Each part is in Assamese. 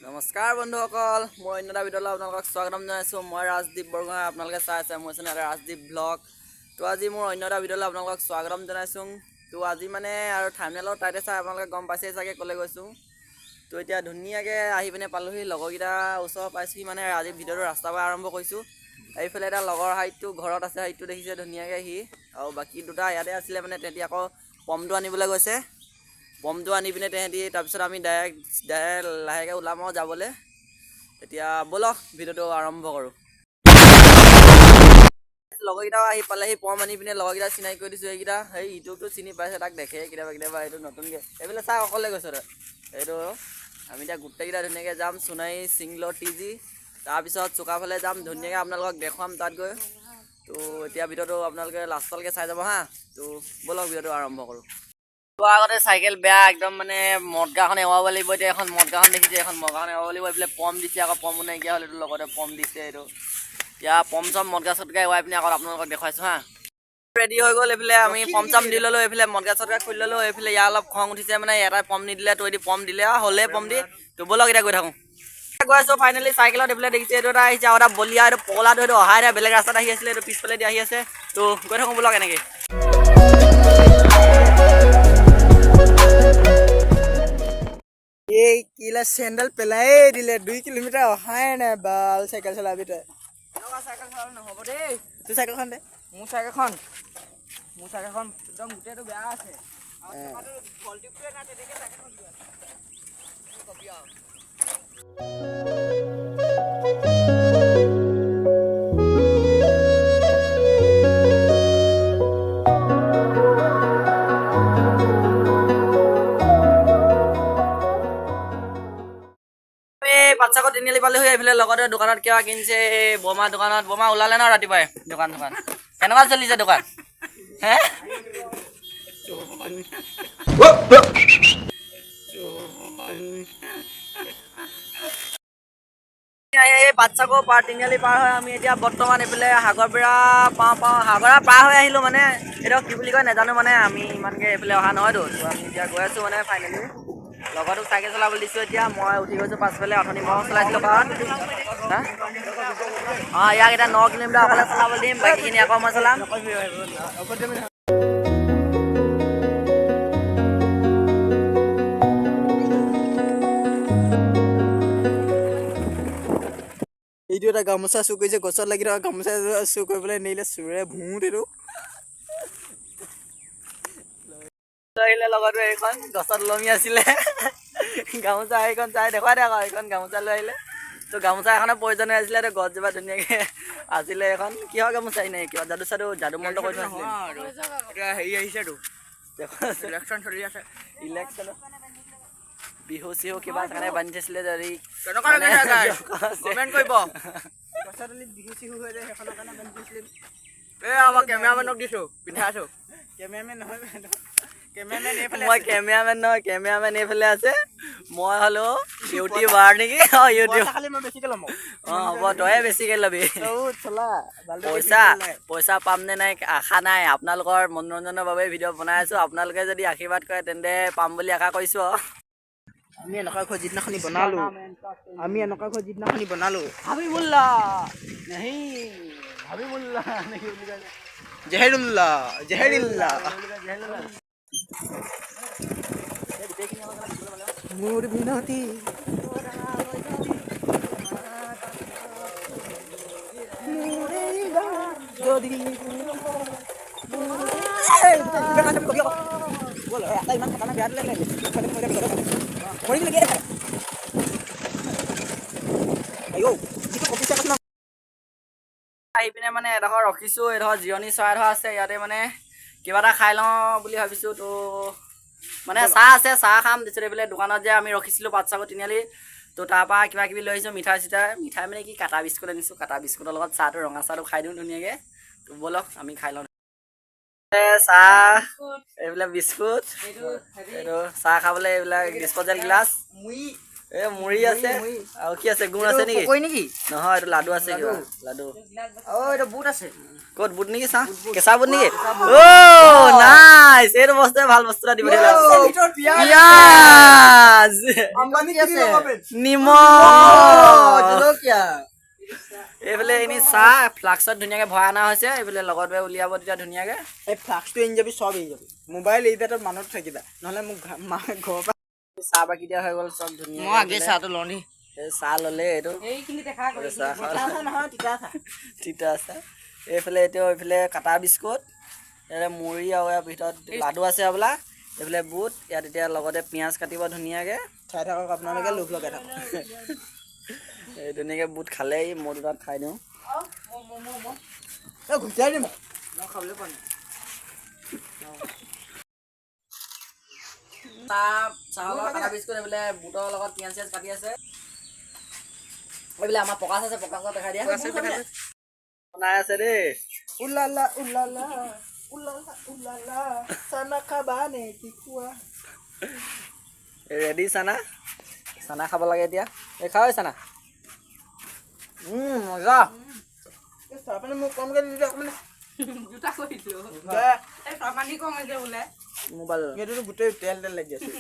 নমস্কাৰ বন্ধুসকল, মই অন্য এটা ভিডিঅ'লৈ আপোনালোকক স্বাগতম জনাইছোঁ। মই ৰাজদীপ বৰগোহাঁই, আপোনালোকে চাই আছে মোৰ চেনেল ৰাজদীপ ব্লগ। তো আজি মোৰ অন্য এটা ভিডিঅ'লৈ আপোনালোকক স্বাগতম জনাইছোঁ। তো আজি মানে আৰু থাম্বনেইলৰ টাইটেল চাই আপোনালোকে গম পাইছেই চাগে ক'লৈ গৈছোঁ। তো এতিয়া ধুনীয়াকৈ আহি পিনে পালোহি, লগৰকেইটা ওচৰ পাইছোহি। মানে আজি ভিডিঅ'টো ৰাস্তাৰ পৰা আৰম্ভ কৰিছোঁ। এইফালে এটা লগৰ হাইটটো ঘৰত আছে, হাইটটো দেখিছে ধুনীয়াকৈ সি, আৰু বাকী দুটা ইয়াতে আছিলে। মানে তেহেঁতি আকৌ পমটো আনিবলৈ গৈছে। পমটো আনি পিনে তেহেঁতি তাৰপিছত আমি ডাইৰেক্ট ডাইৰেক্ট লাহেকৈ ওলাম আৰু যাবলৈ। এতিয়া ব'লক, ভিডিঅ'টো আৰম্ভ কৰোঁ। লগৰকেইটাও আহি পালেহি পম আনি পিনে। লগৰকেইটা চিনাকি কৰি দিছোঁ। এইকেইটা সেই ইটোকতো চিনি পাইছে, তাক দেখে কেতিয়াবা কেতিয়াবা। এইটো নতুনকৈ এইফালে চাওক, অকলে গৈছে তই এইটো। আমি এতিয়া গোটেইকেইটা ধুনীয়াকৈ যাম সোণাই চিংল টি জি, তাৰপিছত চুকাফালে যাম। ধুনীয়াকৈ আপোনালোকক দেখুৱাম তাত গৈ। তো এতিয়া ভিডিঅ'টো আপোনালোকে লাষ্টলৈকে চাই যাব হা। তো ব'লক, ভিডিঅ'টো আৰম্ভ কৰোঁ। যোৱাৰ আগতে চাইকেল বেয়া একদম, মানে মদগাখন এৱাব লাগিব। এতিয়া এখন মদগাখন দেখিছে, এখন মদগাখন এৱাব লাগিব। এইফালে পম দিছে, আকৌ পমো নাইকিয়া হ'ল। এইটো লগতে পম দিছে এইটো। এতিয়া পম চম মদগা চদগা এৱাই পিনে আকৌ আপোনালোকক দেখুৱাইছোঁ হা। ৰেডি হৈ গ'ল। এইফালে আমি পম চম দি ল'লোঁ, এইফালে মদগা চদগা খুলি ল'লোঁ। এইফালে ইয়াৰ অলপ খং উঠিছে, মানে এটাই পম নিদিলে, তই দি পম দিলে আৰু হ'লে পম দি। তো ব'লক, এতিয়া গৈ থাকোঁ। গৈ আছোঁ ফাইনেলি চাইকেলত। এইফালে দেখিছে, এইটো এটা আহিছে আৰু এটা বলিয়া, এইটো পগলাটো। এইটো অহাই নাই, বেলেগ ৰাস্তাত আহি আছিলে, এইটো পিছফালে দি আহি আছে। তো গৈ থাকোঁ ব'লক এনেকৈ। এই কিলা চেণ্ডেল পেলাই দিলে, 2 কিলোমিটাৰ অহাই নাই। বাল চাইকেল চলাবি তই? চাইকেল চলালে নহ'ব দেই। তোৰ চাইকেলখন দে। মোৰ চাইকেলখন একদম গোটেইটো বেয়া আছে। নাই তেনেকে চাইকেলখন। কবি আৰু। এই পাটসাগৰ তিনিআলি পালোহি। এইফালে লগতে দোকানত কিবা কিনিছে, এই বৰমা দোকানত। বৰমা ওলালে ন ৰাতিপুৱাই? দোকান দোকান কেনেকুৱা চলিছে দোকান হে? এই পাটসাগৰ পাৰ তিনিআলি পাৰ হৈ আমি এতিয়া বৰ্তমান এইফালে সাগৰবেৰা পাওঁ পাওঁ, সাগৰা পাৰ হৈ আহিলোঁ। মানে এইটো কি বুলি কয় নাজানো, মানে আমি ইমানকৈ এইফালে অহা নহয়তো। তো আমি এতিয়া গৈ আছোঁ। মানে ফাইনেলি লগৰটোক চাইকেল চলাবলৈ দিছোঁ। এতিয়া মই উঠি গৈছোঁ পাছফালে। অথনি মই চলাইছিলোঁ কাৰণ হা। অঁ, ইয়াক এতিয়া 9 কিলোমিটাৰ অকলে চলাবলৈ দিম, বাকীখিনি আকৌ মই চলাম। এইটো এটা গামোচা চুৰ কৰিছে। গছত লাগি থকা গামোচা চুৰ কৰিবলৈ নেৰিলে চোৰে ভূত এইটো। লৈ আহিলে লগৰটো। এইখন গছত ওলমি আছিলে গামোচা, এইখন চাই দেখুৱাই দে আকৌ। এইখন গামোচা লৈ আহিলে। তো গামোচা এখনৰ প্ৰয়োজন হৈ আছিলে, তো গছজোপা ধুনীয়াকে আছিলে। এখন কিহৰ গামোচা? এনেই কিবা যাদু চাদু, যাদু মন্ত্ৰ কৰি থোৱা আছিলে। এতিয়া হেৰি আহিছেতো, ইলেকশ্যন চলি আছে। ইলেকশ্যনত বিহু চিহু কিবা কাৰণে বান্ধি থৈছিলে যদি। কেনেকুৱা লাগিছে কমেণ্ট কৰিব। গছৰ তলিত বিহু চিহু হৈ যায়, সেইখনৰ কাৰণে বান্ধি থৈছিলে। এই আমাৰ কেমেৰামেনক দিছো, পিন্ধাই আছো। কেমেৰামেন নহয়, কেমেৰামেন এইফালে। মই কেমেৰামেন নহয়, কেমেৰামেন এইফালে আছে। মই হ'লো ইউটিউবাৰ নেকি? অ, ইউটিউব। খালি মই বেছিকে ল'ম। অ, হ'ব, তয়ে বেছিকে ল'বি। চলা। পইচা পইচা পাম নে নাই আশা নাই। আপোনালোকৰ মনোৰঞ্জনৰ বাবে ভিডিঅ' বনাই আছো। আপোনালোকে যদি আশীৰ্বাদ কৰে তেন্তে পাম বুলি আশা কৰিছো আৰু। আমি এনেকুৱা ঘৰ যিদিনাখনি বনালো, আমি এনেকুৱা ঘৰ যিদিনাখনি বনালো। হাবিবুল্লাহ নেহি, হাবিবুল্লাহ নেকি বুলি কয়। জেহেৰুল্লাহ, জেহেৰিল্লাহ। মোৰ বিনতি। মোৰ এই গান যদি ইমান খানা বেয়া দিলে। মৰিম নেকি? আইঅ, যিটো কপিছে কৈছো। আহি পিনে মানে এডোখৰ ৰখিছোঁ। এডোখৰ জিৰণি চৰাই এডোখৰ আছে, ইয়াতে মানে কিবা এটা খাই লওঁ বুলি ভাবিছোঁ। তো মানে চাহ আছে, চাহ খাম। তাৰপিছত এইফালে দোকানত যে আমি ৰখিছিলোঁ পাটসাগৰ তিনিআলি, তো তাৰপৰা কিবা কিবি লৈ আহিছোঁ, মিঠাই চিঠাই। মিঠাই মানে কি, কাটা বিস্কুট আনিছোঁ। কাটা বিস্কুটৰ লগত চাহটো, ৰঙা চাহটো খাই দিওঁ ধুনীয়াকৈ। তো ব'লক, আমি খাই লওঁ। চাহ, এইবিলাক বিস্কুট, এইটো চাহ খাবলৈ এইবিলাক ডিছপ'জেল গ্লাছ। মুই। এই মুড়ি আছে আৰু কি আছে? গুড় আছে নেকি? নেকি নহয়, এইটো লাডু আছে, কিবা লাডু। এইটো বুট আছে। ক'ত বুট নেকি? চাহ কেঁচা বুট নেকি? অ' নাইচ, এইটো বস্তুৱে ভাল বস্তু এটা দিব। পিঁয়াজ, নিমখ, জলকীয়া। এইফালে এনেই চাহ ফ্লাক্সত ধুনীয়াকে ভৰাই অনা হৈছে। এইফালে লগতে উলিয়াব তেতিয়া ধুনীয়াকে। এই ফ্লাক্সটো এনি যাবি, চব এৰি যাবি, মোবাইল এৰি তাত মানুহ থাকিবা, নহ'লে মোক মা ঘৰৰ পৰা চাহ বাকি দিয়া হৈ গ'ল চব ধুনীয়া। মই আগে চাহটো লওঁ দেই। চাহ ল'লে এইটো তিতা চাহ। এইফালে এইটো এইফালে কাটা বিস্কুট, এইফালে মুড়ি আৰু ইয়াৰ ভিতৰত লাডু আছে হ'বলা। এইফালে বুট। ইয়াত এতিয়া লগতে পিঁয়াজ কাটিব ধুনীয়াকে। চাই থাকক আপোনালোকে, লোভ লগাই থাকক। এই ধুনীয়াকে বুট খালেই মই দুটাত খাই দিওঁ। ঘুচাই দিম, মই খাবলৈ পোৱা নাই। চাহৰ লগত কাটা বিস্কুট, এইফালে বুটৰ লগত পিঁয়াজ চিয়াজ কাটি আছে। এইফালে আমাৰ প্ৰকাশ আছে, প্ৰকাশক দেখাই দিয়া। বনাই আছে দেই। উলালা উলালা উলালা উলালা, চানা খাবা নে কি কোৱা? ৰেডি চানা, চানা খাব লাগে এতিয়া। এই খাওঁ চানা। মজা। চাহপানী মোক কমকৈ দি দিয়ক মানে। মোবাইল এইটোতো গোটেই তেল তেল লাগি আছে,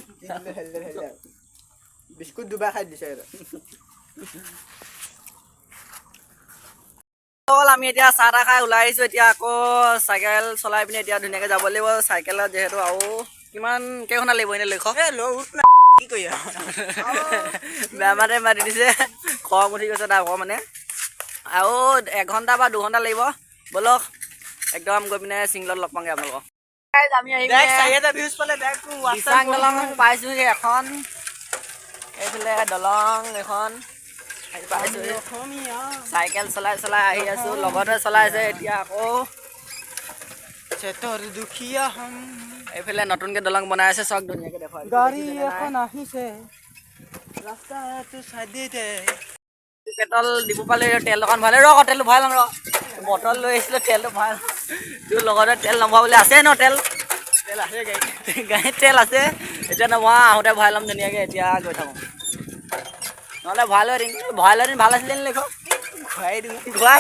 বিস্কুট দুবাৰ খাই দিছে। আমি এতিয়া চাহ তাহ খাই ওলাই আহিছোঁ। এতিয়া আকৌ চাইকেল চলাই পিনে এতিয়া ধুনীয়াকৈ যাব লাগিব। চাইকেলত যিহেতু আৰু কিমান কেইঘণ্টা লাগিব এনেই লক্ষ্য? কি কৰি বেয়া মাতে মাতি দিছে, খং উঠি গৈছে তাৰ আকৌ মানে। আৰু 1 ঘণ্টা বা 2 ঘণ্টা লাগিব। ব'লক, একদম গৈ পিনে চিংলত লগ পাওঁগৈ আপোনালোকক। আমি আহি দিচাং দলং পাইছোঁহি এখন। এইফালে দলং এখন পাইছোঁহি। চাইকেল চলাই চলাই আহি আছোঁ, লগতে চলাইছে। এতিয়া আকৌ দুখীয়া। এইফালে নতুনকে দলং বনাই আছে, চাওক ধুনীয়াকে দেখুৱাই। গাড়ী এখন আহিছে ৰাস্তাটো চাইডে। পেট্ৰল দিব পালে তেল দোকান ভৰালে। ৰ, তেলটো ভৰাই ল'ম। ৰ, বটল লৈ আহিছিলোঁ, তেলটো ভৰাই তোৰ লগতে তেল নভৰাবলৈ আছে ন? তেল তেল আছে গাড়ীত, গাড়ীত তেল আছে। এতিয়া নভৰাওঁ, আহোঁতে ভৰাই ল'ম ধুনীয়াকৈ। এতিয়া গৈ থাকোঁ, নহ'লে ভৰাই লৈ দিম। ভৰাই লৈ দিম, ভাল আছিলে নি লেখ? ঘূৰাই দিওঁ, ঘূৰাই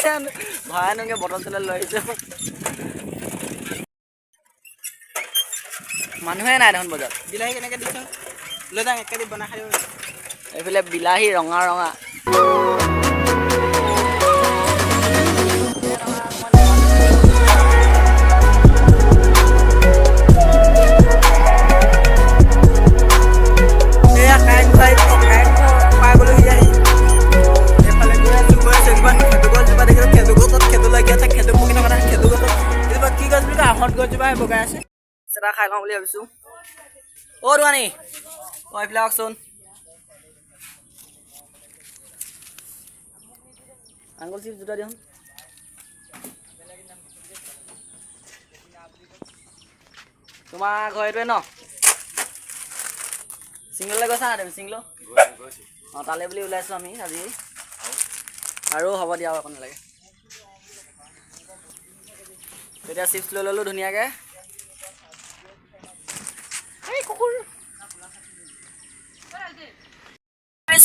ভৰাই আনোগৈ। বটল চটল লৈ আহিছোঁ। মানুহে নাই দেখোন বজাৰত। বিলাহী কেনেকৈ দিছ? লৈ যাওঁ, একেদি বনাই খাই। এইফালে বিলাহী ৰঙা ৰঙা। এয়া কাৰেংঘৰ, কাৰেংঘৰ পাই গ'লোহি আহি। এইফালে গৈ আছোঁ, গৈ আছোঁ। এজোপা খেজু গছজোপা দেখিলোঁ, খেজু গছত খেজু লাগি আছে, খেজু পকি থকা নাই। খেজু গছত এজোপা কি গছ বুলি কয়, আহঁত গছজোপা বগাই আছে। এটা খাই লওঁ বুলি ভাবিছোঁ। অ' দোকানী, অ' এইফালে আহকচোন। আঙুল চিপছ দুটা দিয়ক। তোমাৰ ঘৰ এইটোৱে ন? চিংললৈ গৈছা নাই তুমি? চিংল অঁ, তালৈ বুলি ওলাইছোঁ আমি আজি। আৰু হ'ব দিয়া, আৰু একো নালাগে। তেতিয়া চিপছ লৈ ল'লোঁ ধুনীয়াকৈ। এই কুকুৰ।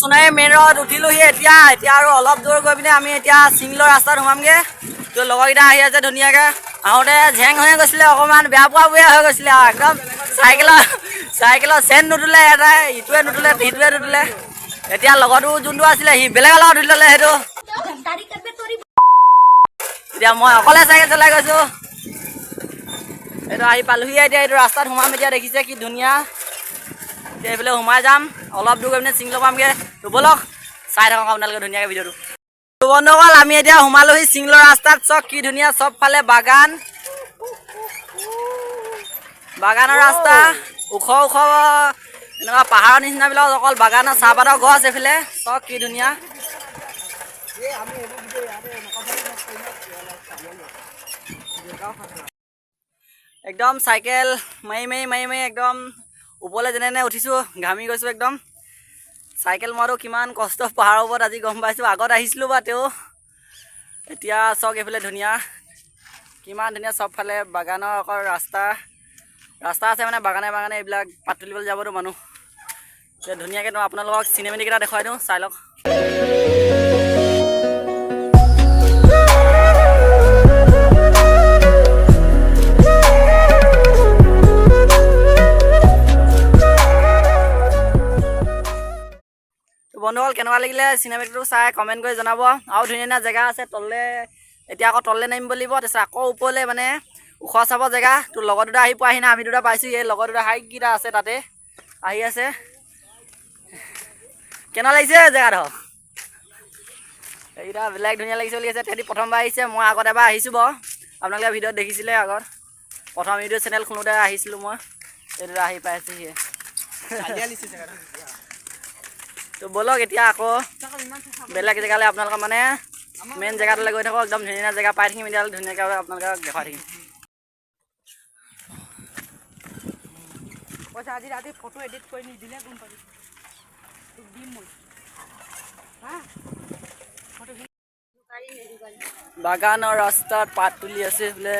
সোণাৰী মেইন ৰোড উঠিলোহি এতিয়া। এতিয়া আৰু অলপ দূৰ গৈ পিনে আমি এতিয়া চিংলৰ ৰাস্তাত সোমামগৈ। তো লগৰকেইটা আহি আছে ধুনীয়াকৈ। আহোঁতে জেং হৈ গৈছিলে অকণমান, বেয়া পোৱা বেয়া হৈ গৈছিলে আৰু একদম। চাইকেলৰ চেন নুতুলে এটাই, ইটোৱে নুতুলে, সিটোৱে নুতুলে। এতিয়া লগৰটো যোনটো আছিলে সি বেলেগৰ লগত উঠি ল'লে সেইটো। এতিয়া মই অকলে চাইকেল চলাই গৈছোঁ। এইটো আহি পালোহি। এতিয়া এইটো ৰাস্তাত সোমাম এতিয়া। দেখিছে কি ধুনীয়া। এতিয়া এইফালে সোমাই যাম, অলপ দূৰ গৈ পিনে চিংল পামগৈ। তো ব'লক, চাই থাকক আপোনালোকে ধুনীয়াকৈ ভিডিঅ'টো। বন্ধুসকল, আমি এতিয়া সোমালোহি চিংলৰ ৰাস্তাত। চাওক কি ধুনীয়া, চবফালে বাগান, বাগানৰ ৰাস্তা, ওখ ওখ এনেকুৱা পাহাৰৰ নিচিনাবিলাক, অকল বাগানৰ চাহপাতৰ গছ। এইফালে চাওক কি ধুনীয়া। একদম চাইকেল মাৰি মাৰি মাৰি মাৰি একদম ওপৰলৈ যেনে তেনে উঠিছোঁ, ঘামি গৈছোঁ একদম। চাইকেল মৰাটো কিমান কষ্ট পাহাৰৰ ওপৰত আজি গম পাইছোঁ। আগত আহিছিলোঁ বা তেওঁ। এতিয়া চাওক এইফালে ধুনীয়া, কিমান ধুনীয়া, চবফালে বাগানৰ অকল ৰাস্তা ৰাস্তা আছে, মানে বাগানে বাগানে এইবিলাক পাত তুলিবলৈ যাবতো মানুহ। এতিয়া ধুনীয়াকৈ মই আপোনালোকক চিনেমেটিক এটা দেখুৱাই দিওঁ, চাই লওক। বন্ধুসকল, কেনেকুৱা লাগিলে চিনেমেটিকটো চাই কমেণ্ট কৰি জনাব। আৰু ধুনীয়া ধুনীয়া জেগা আছে তললৈ, এতিয়া আকৌ তললৈ নামিব লাগিব, তাৰপিছত আকৌ ওপৰলৈ, মানে ওখ চাপৰ জেগা। তোৰ লগৰ দুটা আহি পোৱাহি নাই, আমি দুটা পাইছোঁ। এই লগৰ দুটা হাইকেইটা আছে তাতে আহি আছে। কেনেকুৱা লাগিছে জেগাডোখৰ? এইকেইটা বেলেগ ধুনীয়া লাগিছে বুলি কৈছে। তেহেঁতি প্ৰথমবাৰ আহিছে, মই আগত এবাৰ আহিছোঁ বাৰু, আপোনালোকে ভিডিঅ'ত দেখিছিলে আগত। প্ৰথম ইউটিউব চেনেল খোলোঁতে আহিছিলোঁ মই, এই দুটা আহি পাইছেহি। তো ব'লক এতিয়া আকৌ বেলেগ জেগালৈ, আপোনালোকৰ মানে মেইন জেগাটোলৈ গৈ থাকোঁ। একদম ধুনীয়া জেগা পাই থাকিম এতিয়া, ধুনীয়াকৈ আপোনালোকক দেখুৱাই থাকিম। পইচা আজি ৰাতি ফটো এডিট কৰি নিদিলে গম পাবি, তোক দিম মই। বাগানৰ ৰাস্তাত পাত তুলি আছে বোলে।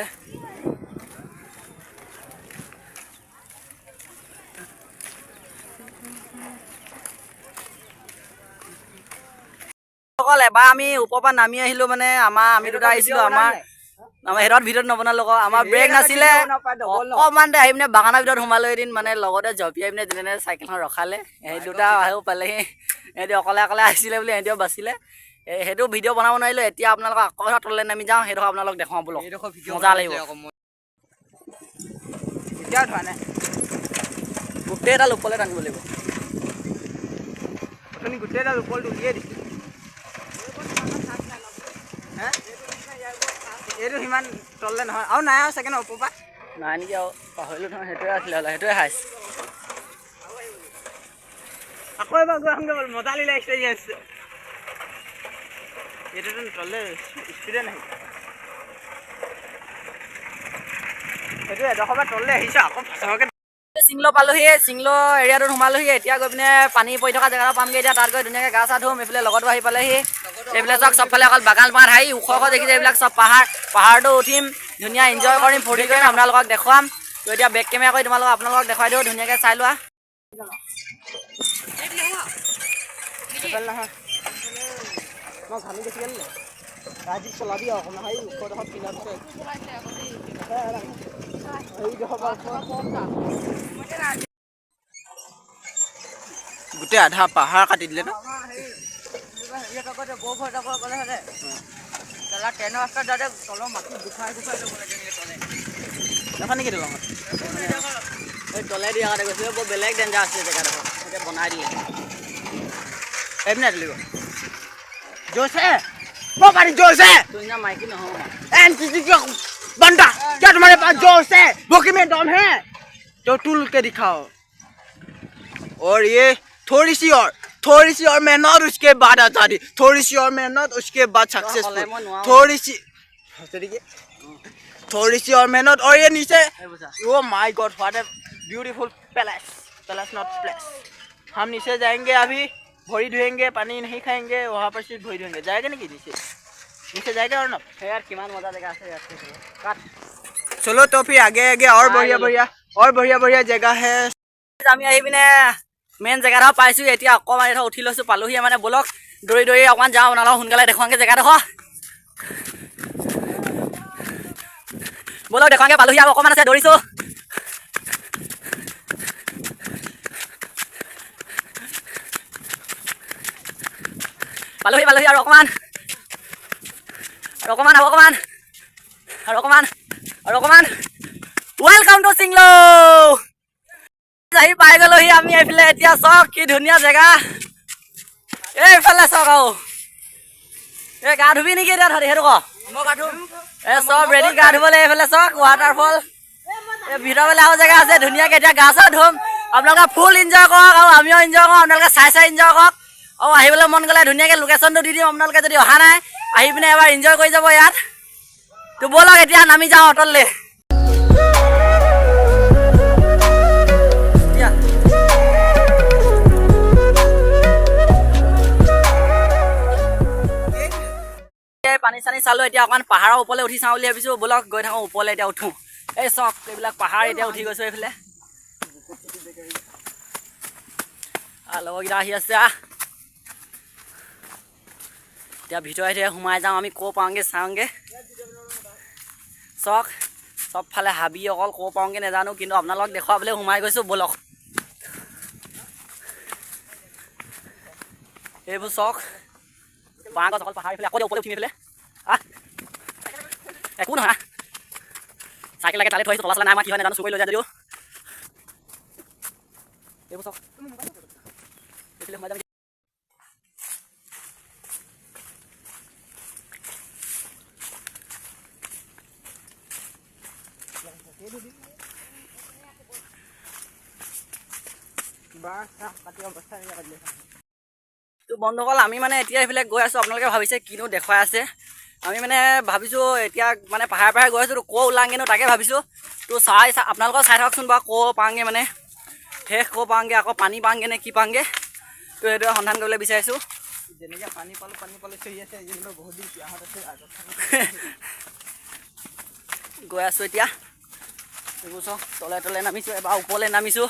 অকল এবাৰ আমি ওপৰৰ পৰা নামি আহিলো, মানে আমাৰ আমি দুটা আহিছিলো, আমাৰ আমাৰ সেইডোখৰত ভিডিঅ'ত নবনালো আকৌ, আমাৰ ব্ৰেক নাছিলে। অকণমানতে আহি পিনে বাগানৰ ভিতৰত সোমালো এদিন, মানে লগতে জঁপিয়াই পিনে যেনে তেনে চাইকেলখন ৰখালে। সেই দুটা আহিও পালেহি, সিহঁতি অকলে অকলে আহিছিলে বুলি সিহঁতিও বাচিলে। সেইটো ভিডিঅ' বনাব নোৱাৰিলো। এতিয়া আপোনালোকক আকৌ এবাৰ তললৈ নামি যাওঁ, সেইডোখৰ আপোনালোকক দেখুৱাওঁ ব'লক, মজা লাগিব। এতিয়াও ধোৱা নাই। গোটেই এডাল ওপৰলৈ টানিব লাগিব। অথনি গোটেই এডাল ওপৰলৈ উলিয়াই দিছে। হে? এইটো সিমান তললৈ নহয় আৰু, নাই আৰু চাগে ন ওপৰৰ পৰা? নাই নেকি আৰু, পাহৰিলোঁ নহয়। সেইটোৱে আছিলে হ'লে, সেইটোৱে হাইচ। আকৌ এবাৰ গৈ আহোঁগৈ ব'ল, মজা লাগিলে এক্সপেৰিয়েঞ্চ। এইটোতো তললৈ স্পীডে নাহিব। সেইটো এডোখৰ পৰা তললৈ আহিছোঁ আকৌ ফচৰকৈ। চিংলো পালোহি, চিংলো এৰিয়াটোত সোমালোহি। এতিয়া গৈ পিনে পানী পৰি থকা জেগাটো পামগৈ। এতিয়া তাত গৈ ধুনীয়াকৈ গা চা ধুম। এইফালে লগতো আহি পালেহি। এইফালে চাওক, চবফালে অকল বাগান পাহাৰ, হাই ওখ ওখ দেখিছে এইবিলাক চব পাহাৰ। পাহাৰটো উঠিম, ধুনীয়া এনজয় কৰিম, ফূৰ্তি কৰিম, আপোনালোকক দেখুৱাম। তো এতিয়া বেক কেমেৰা কৰি আপোনালোকক দেখুৱাই দিওঁ, ধুনীয়াকৈ চাই লোৱা। নহয় মই ঘামি বেছি গ'ল ৰাজীৱ চলাবি আৰু অকণমান সেই ওখৰডোখৰত কিনাৰ পিছত সেইডোখৰ পৰা গোটেই আধা পাহাৰ কাটি দিলে ন। এখন নেকি দলঙত? এই তলেদি আগতে গৈছিলোঁ, বৰ বেলেগ ডেঞ্জাৰ আছিলে জেগাডোখৰ, এতিয়া বনাই দিলে। এইপিনে তুলিব जोश है, वो पानी जोश है। তোৰ নিচিনা মাইকী নহওঁ মই। एनसीसी का बंदा क्या तुम्हारे पास जोश है? भूखी में दम है तो तुल के दिखाओ। और ये थोड़ी सी और, थोड़ी सी और मेहनत, उसके बाद आजादी, थोड़ी सी और मेहनत, उसके बाद सक्सेसफुल, थोड़ी सी, थोड़ी सी और मेहनत। और ये नीचे, oh my God, what a beautiful palace, palace not place. हम नीचे जाएंगे, अभी भोरी धोएंगे, पानी नहीं खाएंगे, वहाँ पर सिर्फ भोरी धोएंगे। जाएगा नहीं नीचे? नीचे जाएगा और ना? ইয়াত কিমান মজা জেগা আছে ইয়াত। কাট। चलो तो फिर आगे आगे और बढ़िया बढ़िया और बढ़िया बढ़िया जगह है। আমি আহি পিনে মেইন জেগাডোখৰ পাইছোঁ। এতিয়া অকণমান এডোখৰ উঠি লৈছোঁ, পালোহি মানে। ব'লক দৌৰি দৌৰি অকণমান যাওঁ, আপোনালোকক সোনকালে দেখুৱাওঁগৈ জেগাডোখৰ। ব'লক দেখুৱাওঁগৈ, পালোহি আৰু অকণমান আছে, দৌৰিছোঁ। পালোহি পালোহি, আৰু অকণমান, আৰু অকণমান, আৰু অকণমান, আৰু অকণমান, আৰু অকণমান। Welcome to Singlo. আহি পাই গ'লোহি আমি এইফালে। এতিয়া চাওক কি ধুনীয়া জেগা, এইফালে চাওক। আৰু এই গা ধুবি নেকি এতিয়া তহঁতি? সেইটো ক। এই চব ৰেডি গা ধুবলৈ। এইফালে চাওক ৱাটাৰফল, এই ভিতৰফালে আৰু জেগা আছে ধুনীয়াকে। এতিয়া গা চা ধুম, আপোনালোকে ফুল এনজয় কৰক আৰু আমিও এনজয় কৰোঁ। আপোনালোকে চাই চাই এনজয় কৰক আৰু আহিবলৈ মন গ'লে ধুনীয়াকে লোকেশ্যনটো দি দিম। আপোনালোকে যদি অহা নাই, আহি পিনে এবাৰ এনজয় কৰি যাব ইয়াত। তো ব'লক এতিয়া নামি যাওঁ অটললৈ। এতিয়া এই পানী চানী চালো, এতিয়া অকণমান পাহাৰৰ ওপৰলৈ উঠি চাওঁ বুলি ভাবিছোঁ। ব'লক গৈ থাকোঁ ওপৰলৈ, এতিয়া উঠোঁ। এই চাওক এইবিলাক পাহাৰ, এতিয়া উঠি গৈছোঁ এইফালে। লগৰকেইটা আহি আছে। আহ, এতিয়া ভিতৰে ভিতৰে সোমাই যাওঁ আমি, ক'ৰ পাওঁগৈ চাওঁগৈ। চাওক, চবফালে হাবি অকল, ক'ৰ পাওঁগৈ নাজানো, কিন্তু আপোনালোকক দেখুৱাবলৈ সোমাই গৈছোঁ। ব'লক, এইবোৰ চাওক, বাঁহ গছ অকল, পাহাৰ এইফালে, আকৌ ওপৰলৈ উঠিম এইফালে। আহ, একো নহয়, চাইকেল লাগে তালৈ থৈ আহিছোঁ, তলা চলা নাই, আমাৰ কি হয় নাজানো, চুৰ কৰি লৈ যায় যদিও। এইবোৰ চাওক, এইফালে সোমাই যাম। তো বন্ধুসকল, আমি মানে এতিয়া এইফালে গৈ আছোঁ। আপোনালোকে ভাবিছে কিনো দেখুৱাই আছে। আমি মানে ভাবিছোঁ এতিয়া মানে পাহাৰে পাহাৰে গৈ আছোঁ, তো ক'ৰ ওলাংগেনো তাকে ভাবিছোঁ। তো চাই আপোনালোকৰ চাই থাককচোন বাৰু, ক'ৰ পাওঁগৈ, মানে শেষ ক'ৰ পাওঁগৈ, আকৌ পানী পাওঁগৈ নে কি পাওঁগৈ, তো সেইটোৱে সন্ধান কৰিবলৈ বিচাৰিছোঁ। যেনেকৈ পানী পালোঁ পানী পালোঁ চিঞৰি আছে, যেনিবা বহুত দিন পিয়াহত আছে আগত। গৈ আছোঁ এতিয়া, এইবোৰ চাওক, তলে তলে নামিছোঁ, এবাৰ ওপৰলৈ নামিছোঁ।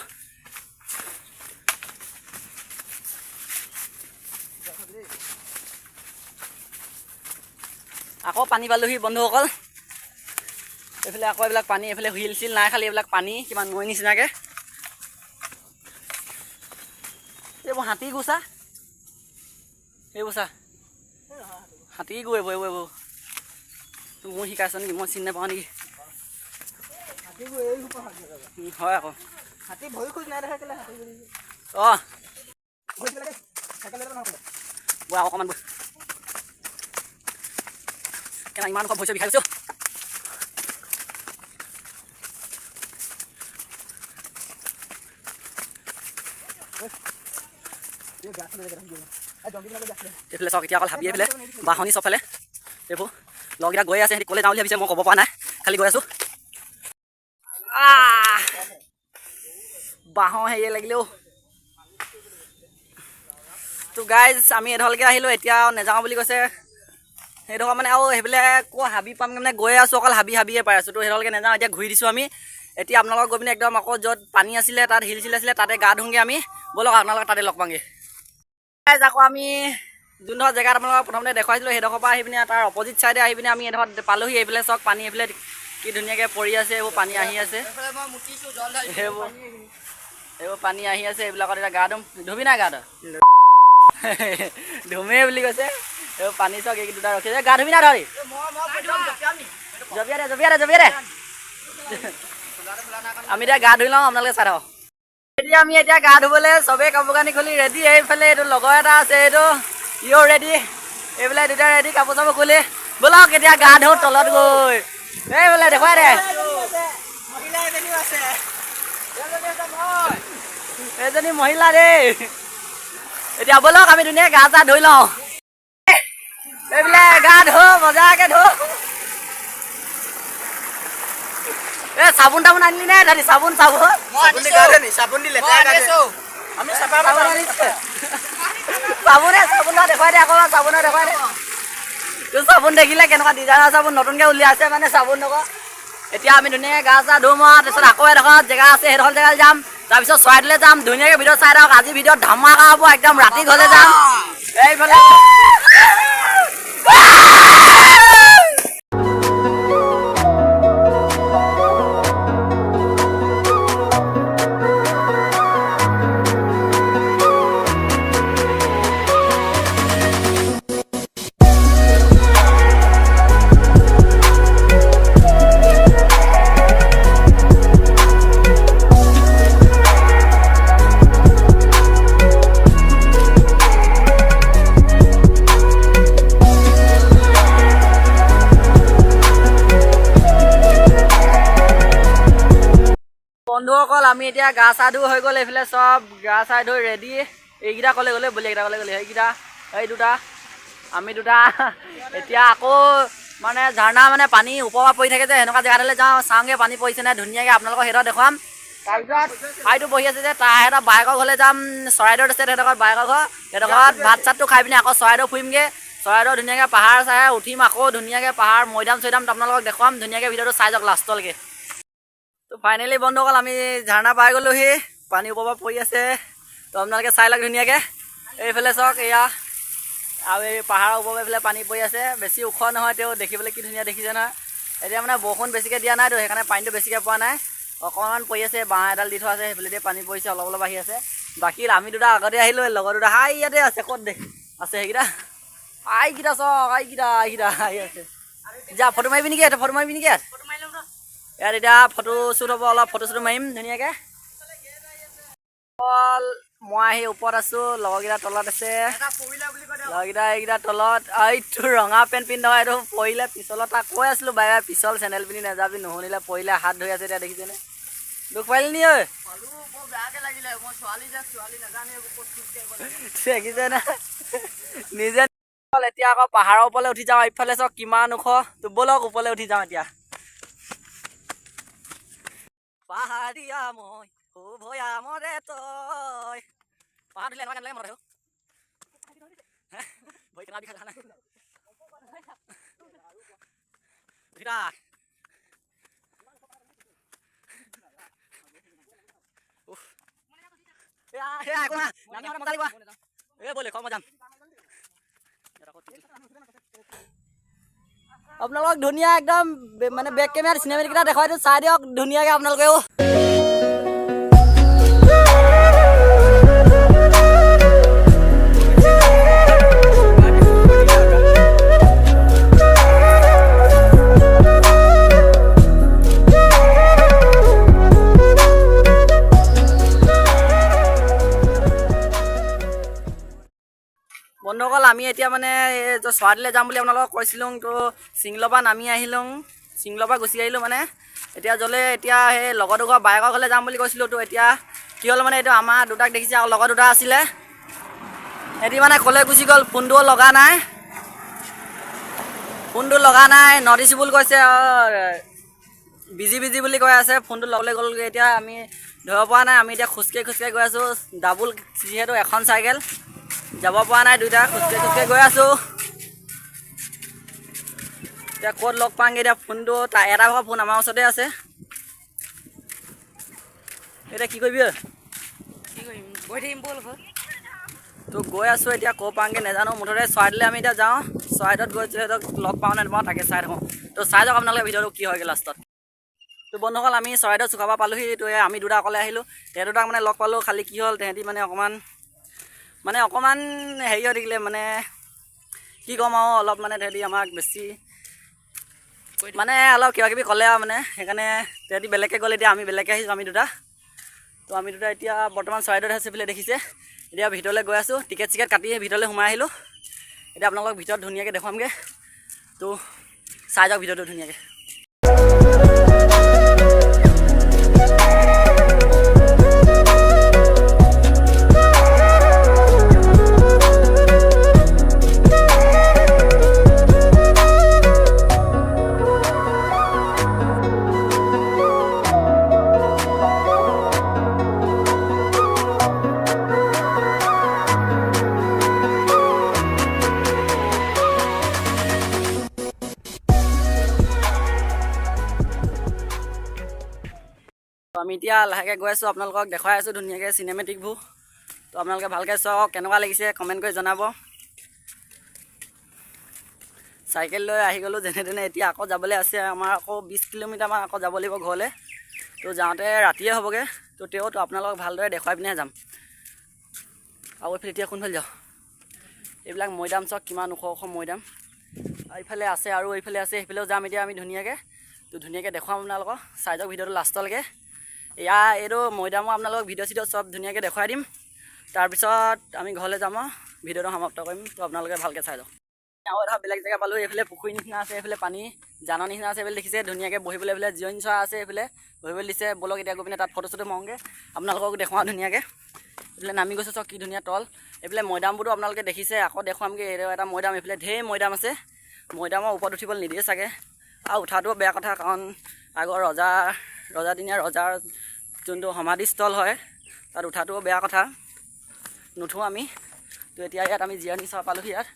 আকৌ পানী পালোহি বন্ধুসকল। এইফালে আকৌ এইবিলাক পানী, এইফালে শিল চিল নাই, খালি এইবিলাক পানী কিবা নৈ নিচিনাকৈ। এইবোৰ হাতী গুচা, এইবোৰ চা, হাতী গু এইবোৰ, এইবোৰ এইবোৰ মোৰ শিকাইছ নেকি? মই চিনি নাপাওঁ নেকি? হয় আকৌ। অঁ, বৈ আকৌ অকণমান বৈ, কেনে ইমান ভৰি বিষাই গৈছে। এইফালে চাওক, এতিয়া অকল হাবি, এইফালে বাঁহনি চবফালে। এইবোৰ লগৰকেইটা গৈ আছে, সিহঁতি ক'লৈ যাওঁ বুলি ভাবিছে মই ক'ব পৰা নাই, খালি গৈ আছোঁ। বাঁহৰ হেৰিয়ে লাগিলেও। তো গাইজ, আমি এডোখৰলৈকে আহিলোঁ, এতিয়া নাযাওঁ বুলি কৈছে সেইডোখৰ মানে, আৰু সেইফালে ক'ৰ হাবি পামগৈ, মানে গৈ আছোঁ অকল হাবি হাবিয়ে পাই আছোঁ। তো সেইডোখৰলৈকে নাযাওঁ, এতিয়া ঘূৰি দিছোঁ আমি। এতিয়া আপোনালোকক গৈ পিনে একদম আকৌ য'ত পানী আছিলে, তাত শিল চিল আছিলে, তাতে গা ধুওঁগৈ আমি। ব'লক, আপোনালোকক তাতে লগ পাওঁগৈ। গাইজ, আকৌ আমি যোনডোখৰ জেগাত আপোনালোকক প্ৰথমতে দেখুৱাইছিলোঁ, সেইডোখৰ পৰা আহি পিনে তাৰ অপজিট চাইডে আহি পিনে আমি এডোখৰত পালোহি। এইফালে চাওক পানী, এইফালে কি ধুনীয়াকৈ পৰি আছে, এইবোৰ পানী আহি আছে, সেইবোৰ এইবোৰ পানী আহি আছে। এইবিলাকত এতিয়া গা ধুম। ধুবি নাই গা তই? ধুমেই বুলি কৈছে। এইবোৰ পানী চাওক, এই দুটা ৰখিছে। গা ধুবি নাই ধৰি? জপিয়াই দে, জপিয়াই দে, জপিয়াই দে। আমি এতিয়া গা ধুই লওঁ, আপোনালোকে চাই থাকক। এতিয়া আমি এতিয়া গা ধুবলৈ চবেই কাপোৰ কানি খুলি ৰেডি। এইফালে এইটো লগৰ এটা আছে, এইটো ইও ৰেডি, এইফালে দুটা ৰেডি কাপোৰ চাপোৰ খুলি। ব'লক এতিয়া গা ধুওঁ তলত গৈ। এইফালে দেখুৱাই দে, এজনী মহিলা দেই। এতিয়া ব'লক আমি ধুনীয়া গা চা ধুই লওঁ। এইফালে গা ধো, মজাকে ধো। এ চাবোন তাবোন আনিলি নে দাদি? চাবোন চাবোন চাবোনে, চাবোন দেখুৱাই দে আকৌ, চাবোনে দেখুৱাই দে। তোৰ চাবোন দেখিলে কেনেকুৱা ডিজাইনৰ চাবোন নতুনকৈ উলিয়াইছে মানে চাবোন নকওঁ। এতিয়া আমি ধুনীয়াকৈ গা চা ধুম আৰু তাৰপিছত আকৌ এডোখৰ জেগা আছে, সেইডোখৰ জেগালৈ যাম, তাৰপিছত চৰাইদেউলৈ যাম। ধুনীয়াকৈ ভিডিঅ' চাই থাকক, আজি ভিডিঅ'ত ধামাকা হ'ব একদম, ৰাতি ঘৰলৈ যাম। এইফালে বন্ধুসকল, আমি এতিয়া গা চা ধুই হৈ গ'ল, এইফালে চব গা চা ধুই ৰেডি। এইকেইটা ক'লে গ'লে বুলি, এইকেইটা ক'লে গ'লে, সেইকেইটা এই দুটা, আমি দুটা। এতিয়া আকৌ মানে ঝাৰণা মানে পানী ওপৰৰ পৰা পৰি থাকে যে, সেনেকুৱা জেগাটোলৈ যাওঁ, চাওঁগৈ পানী পৰিছে নাই ধুনীয়াকৈ, আপোনালোকক সেইডোখৰ দেখুৱাম। তাৰপিছত ভাইটো বহি আছে যে, তাৰ সিহঁতৰ বায়েকৰ ঘৰলৈ যাম, চৰাইদেউত আছে তেখেতৰ বায়েকৰ ঘৰ, সেইডোখৰত ভাত চাতটো খাই পিনে আকৌ চৰাইদেউ ফুৰিমগৈ। চৰাইদেউ ধুনীয়াকৈ পাহাৰ চাই উঠিম, আকৌ ধুনীয়াকৈ পাহাৰ মৈদাম চৈদাম আপোনালোকক দেখুৱাম, ধুনীয়াকৈ ভিডিঅ'টো চাই যাওক লাষ্টলৈকে। তো ফাইনেলি বন্ধুসকল, আমি ঝাৰণা পাই গ'লোহি, পানী ওপৰৰ পৰা পৰি আছে। তো আপোনালোকে চাই লওক ধুনীয়াকৈ। এইফালে চাওক এয়া আৰু এই পাহাৰৰ ওপৰৰ এইফালে পানী পৰি আছে, বেছি ওখ নহয় তেওঁ দেখিবলৈ কি ধুনীয়া দেখিছে নহয়। এতিয়া মানে বৰষুণ বেছিকৈ দিয়া নাইতো, সেইকাৰণে পানীটো বেছিকৈ পোৱা নাই, অকণমান পৰি আছে। বাঁহ এডাল দি থোৱা আছে, সেইফালেদি পানী পৰিছে, অলপ অলপ আহি আছে। বাকী আমি দুটা আগতে আহিলোঁ, লগৰ দুটা হাই ইয়াতে আছে, ক'ত দেখ আছে সেইকেইটা, আইকেইটা চাওক, আইকেইটা আইকেইটা আহি আছে। যা ফটো মাৰিবি নেকি? ইয়াতে ফটো মাৰিবি নেকি? ইয়াত ইয়াত এতিয়া ফটো শ্বুট হ'ব, অলপ ফটো শ্বুট মাৰিম ধুনীয়াকৈ। মই আহি ওপৰত আছোঁ, লগৰকেইটা তলত আছে, লগৰকেইটা এইকেইটা তলত। এইটো ৰঙা পেণ্ট পিন্ধা এইটো পৰিলে পিছলত, তাক কৈ আছিলোঁ বাই বাই পিছল চেণ্ডেল পিন্ধি নাযাবি, নুশুনিলে পৰিলে হাত ধুই আছে এতিয়া দেখিছেনে? দুখ পাইলি নি ঐ? দেখিছেনে নিজে? এতিয়া আকৌ পাহাৰৰ ওপৰলৈ উঠি যাওঁ, এইফালে চাওক কিমান ওখ। তো ব'লক ওপৰলৈ উঠি যাওঁ এতিয়া। পাহাৰীয়া মই ভয়ামৰে তই পাহাৰ দিলে এনেকুৱা লাগে মনত ভৰি কেনেকুৱা বিষাই দেখা নাই? উঠি থাক। মজা লাগিব এই ব'লে কম যাম। আপোনালোকক ধুনীয়া একদম মানে বেক কেমেৰাত চিনেমেটিক এটা দেখুৱাই দিওঁ, চাই দিয়ক ধুনীয়াকৈ আপোনালোকেও। বন্ধুসকল আমি এতিয়া মানে চৰাইদেউলৈ যাম বুলি আপোনালোকক কৈছিলোঁ, তো চিংলৰ পৰা নামি আহিলোঁ, চিংলৰ পৰা গুচি আহিলোঁ মানে। এতিয়া য'লে এতিয়া সেই লগৰ দুঘৰ বাইকৰ ঘৰলৈ যাম বুলি কৈছিলোঁ। তো এতিয়া কি হ'ল মানে এইটো আমাৰ দুটাক দেখিছে আৰু লগৰ দুটা আছিলে, সিহঁতি মানে ক'লৈ গুচি গ'ল, ফোনটোও লগা নাই, ফোনটো লগা নাই, নটিচিবল কৈছে, বিজি বিজি বুলি কৈ আছে, ফোনটো ল'বলৈ গ'লগৈ। এতিয়া আমি ধৰিব পৰা নাই, আমি এতিয়া খোজকাঢ়ি খোজকাঢ়ি গৈ আছোঁ, ডাবুল যিহেতু এখন চাইকেল যাব পৰা নাই, দুইটা খোজকাঢ়ি খোজকাঢ়ি গৈ আছোঁ। এতিয়া ক'ত লগ পামগৈ এতিয়া ফোনটো এটা ভাগৰ ফোন আমাৰ ওচৰতে আছে। এতিয়া কি কৰিবি? তো গৈ আছোঁ, এতিয়া ক'ৰ পাওঁগৈ নাজানো, মুঠতে চৰাইদেউলৈ আমি এতিয়া যাওঁ, চৰাইদেউত গৈ সিহঁতক লগ পাওঁ নে নাপাওঁ তাকে চাই থাকোঁ। তো চাই যাওক আপোনালোকে ভিডিঅ'টো কি হয়গৈ লাষ্টত। তো বন্ধুসকল আমি চৰাইদেউ চুকাফা পালোহি। তো আমি দুটা অকলে আহিলোঁ, তেহেঁত দুটাক মানে লগ পালোঁ। খালি কি হ'ল, তেহেঁতি মানে অকণমান হেৰি হৈ থাকিলে, মানে কি ক'ম আৰু, অলপ মানে তেহেঁতি আমাক বেছি মানে অলপ কিবা কিবি ক'লে আৰু মানে, সেইকাৰণে তেহেঁতি বেলেগকৈ গ'ল। এতিয়া আমি বেলেগকৈ আহিছোঁ আমি দুটা। তো আমি দুটা এতিয়া বৰ্তমান চৰাইদেউত আছে এইফালে দেখিছে। এতিয়া ভিতৰলৈ গৈ আছোঁ, টিকেট চিকেট কাটি ভিতৰলৈ সোমাই আহিলোঁ। এতিয়া আপোনালোকক ভিতৰত ধুনীয়াকৈ দেখুৱামগৈ, তো চাই যাওক ভিডিঅ'টো ধুনীয়াকৈ। আমি এতিয়া লাহেকৈ গৈ আছোঁ, আপোনালোকক দেখুৱাই আছোঁ ধুনীয়াকৈ চিনেমেটিকবোৰ। তো আপোনালোকে ভালকৈ চাওক, কেনেকুৱা লাগিছে কমেণ্ট কৰি জনাব। চাইকেল লৈ আহি গ'লোঁ যেনে তেনে, এতিয়া আকৌ যাবলৈ আছে আমাৰ, আকৌ 20 কিলোমিটাৰমান আকৌ যাব লাগিব ঘৰলৈ। তো যাওঁতে ৰাতিয়ে হ'বগৈ, তো তেওঁ তো আপোনালোকক ভালদৰে দেখুৱাই পিনেহে যাম। আৰু এইফালে এতিয়া কোনফালে যাওঁ, এইবিলাক মৈদাম চাওক কিমান ওখ ওখ মৈদাম এইফালে আছে আৰু এইফালে আছে, সেইফালেও যাম এতিয়া আমি ধুনীয়াকৈ। তো ধুনীয়াকৈ দেখুৱাম আপোনালোকক, চাই যাওক ভিডিঅ'টো লাষ্টলৈকে। এয়া এইটো মৈদামৰ আপোনালোকক ভিডিঅ' চিডিঅ' চব ধুনীয়াকৈ দেখুৱাই দিম, তাৰপিছত আমি ঘৰলৈ যাম আৰু ভিডিঅ'টো সমাপ্ত কৰিম। তো আপোনালোকে ভালকৈ চাই যাওক। আৰু এটা বেলেগ জেগা পালোঁ, এইফালে পুখুৰী নিচিনা আছে, এইফালে পানী জানৰ নিচিনা আছে, এইফালে দেখিছে ধুনীয়াকৈ বহিবলৈ, এইফালে জিৰণি চৰা আছে, এইফালে বহিবলৈ দিছে। ব'লক এতিয়া গৈ পিনে তাত ফটো চটো মাৰোঁগৈ, আপোনালোকক দেখুৱাওঁ ধুনীয়াকৈ। এইফালে নামি গৈছোঁ চাওক কি ধুনীয়া তল। এইফালে মৈদামবোৰো আপোনালোকে দেখিছে, আকৌ দেখুৱামগৈ। এইটো এটা মৈদাম, এইফালে ঢেৰ মৈদাম আছে। মৈদামৰ ওপৰত উঠিবলৈ নিদিয়ে চাগে, আৰু উঠাটোও বেয়া কথা, কাৰণ আগৰ ৰজাদিনীয়া ৰজাৰ যোনটো সমাধিস্থল হয় তাত উঠাটোও বেয়া কথা, নুঠোঁ আমি। তো এতিয়া ইয়াত আমি জিৰণি চৰা পালোহি। ইয়াত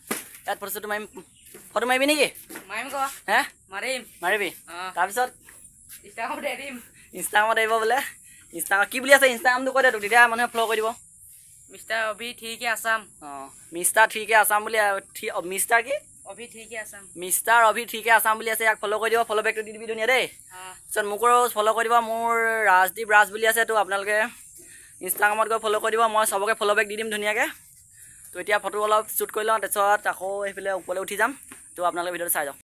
ইয়াত ফটো চটো মাৰিম। ফটো মাৰিবি নেকি? হে মাৰিবি? তাৰপিছত ইনষ্টাগ্ৰামত এৰিব বোলে। ইনষ্টাগ্ৰাম কি বুলি আছে, ইনষ্টাগ্ৰামটো কৈ দে তোক, তেতিয়া মানুহে ফ'ল' কৰি দিব। মিষ্টাৰ অভি 3K Assam. অঁ, মিষ্টাৰ 3K Assam বুলি, মিষ্টাৰ কি? অভি 3K Assam. Mister অভি 3K Assam বুলি আছে, ইয়াক ফ'ল' কৰি দিব, ফ'ল' বেকটো দি দিবি ধুনীয়া দেই। তাৰপিছত মোকো ফ'ল' কৰি দিব, মোৰ ৰাজদীপ ৰাজ বুলি আছে, তো আপোনালোকে ইনষ্টাগ্ৰামত গৈ ফ'ল' কৰি দিব, মই চবকে ফ'ল' বেক দি দিম ধুনীয়াকৈ। তো এতিয়া ফটো অলপ শ্বুট কৰি লওঁ, তাৰপিছত আকৌ এইফালে ওপৰলৈ উঠি যাম। তো আপোনালোকে ভিডিঅ'টো চাই যাওক।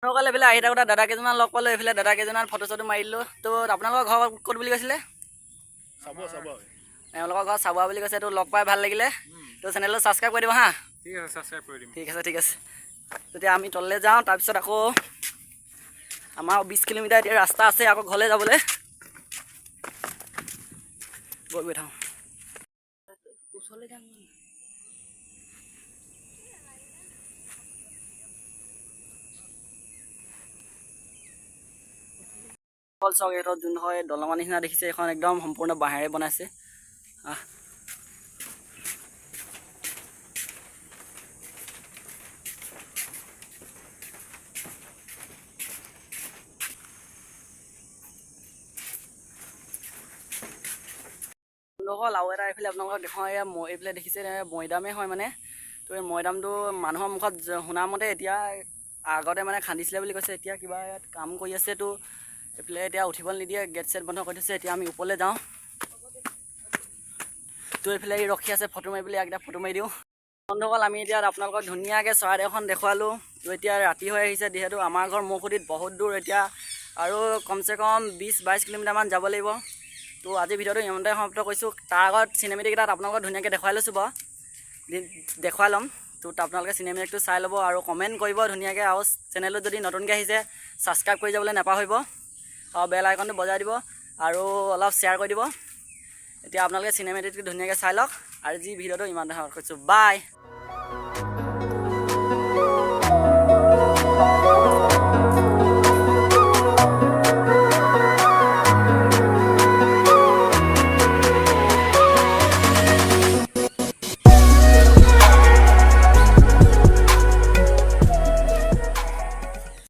সকল এইফালে আহি থাকোঁতে দাদা কেইজনমান লগ পালোঁ, এইফালে দাদা কেইজনমান ফটো চটো মাৰি দিলোঁ। তো আপোনালোকৰ ঘৰ ক'ত বুলি কৈছিলে? এওঁলোকৰ ঘৰ চাবুৱা বুলি কৈছে। তো লগ পাই ভাল লাগিলে। তো চেনেলটো ছাবস্ক্ৰাইব কৰি দিব হা। ঠিক আছে, ছাবস্ক্ৰাইব কৰি দিম। ঠিক আছে, ঠিক আছে। তেতিয়া আমি তললৈ যাওঁ, তাৰপিছত আকৌ আমাৰ 20 কিলোমিটাৰ এতিয়া ৰাস্তা আছে আকৌ ঘৰলৈ যাবলৈ। গৈ গৈ থাকোঁ। ওচৰলৈ যাম। চাওক, এইটো যোনডোখৰ এই দলঙৰ নিচিনা দেখিছে, এইখন একদম সম্পূৰ্ণ বাঁহেৰে বনাইছে। আহ, বন্ধুসকল, আৰু এটা এইফালে আপোনালোকক দেখুৱাওঁ, এয়া এইফালে দেখিছে মৈদামেই হয় মানে। তো এই মৈদামটো মানুহৰ মুখত শুনা মতে এতিয়া আগতে মানে খান্দিছিলে বুলি কৈছে, এতিয়া কিবা ইয়াত কাম কৰি আছে। তো এইফালে এতিয়া উঠিব নিদিয়ে, গেট চেট বন্ধ কৰি থৈছে। এতিয়া আমি ওপৰলৈ যাওঁ। তো এইফালে ই ৰখি আছে ফটো মাৰিবলৈ, ইয়াক এতিয়া ফটো মাৰি দিওঁ। বন্ধুসকল, আমি এতিয়া আপোনালোকক ধুনীয়াকৈ চৰাইদেউখন দেখুৱালোঁ। তো এতিয়া ৰাতি হৈ আহিছে, যিহেতু আমাৰ ঘৰ মৌখুটিত বহুত দূৰ, এতিয়া আৰু কমচে কম 20-22 কিলোমিটাৰমান যাব লাগিব। তো আজি ভিডিঅ'টো ইমানতে সমাপ্ত কৰিছোঁ। তাৰ আগত চিনেমেটিক এটাত আপোনালোকক ধুনীয়াকৈ দেখুৱাই লৈছোঁ বাৰু, দেখুৱাই ল'ম। তো আপোনালোকে চিনেমেটিকটো চাই ল'ব আৰু কমেণ্ট কৰিব ধুনীয়াকৈ, আৰু চেনেলটো যদি নতুনকৈ আহিছে ছাবস্ক্ৰাইব কৰি যাবলৈ নাপাহৰিব, আৰু বেল আইকনটো বজাই দিব আৰু অলপ শ্বেয়াৰ কৰি দিব। এতিয়া আপোনালোকে চিনেমেটিকটো ধুনীয়াকৈ চাই লওক। আৰু যি ভিডিঅ'টো ইমানতে সমাপ্ত কৰিছোঁ, বাই।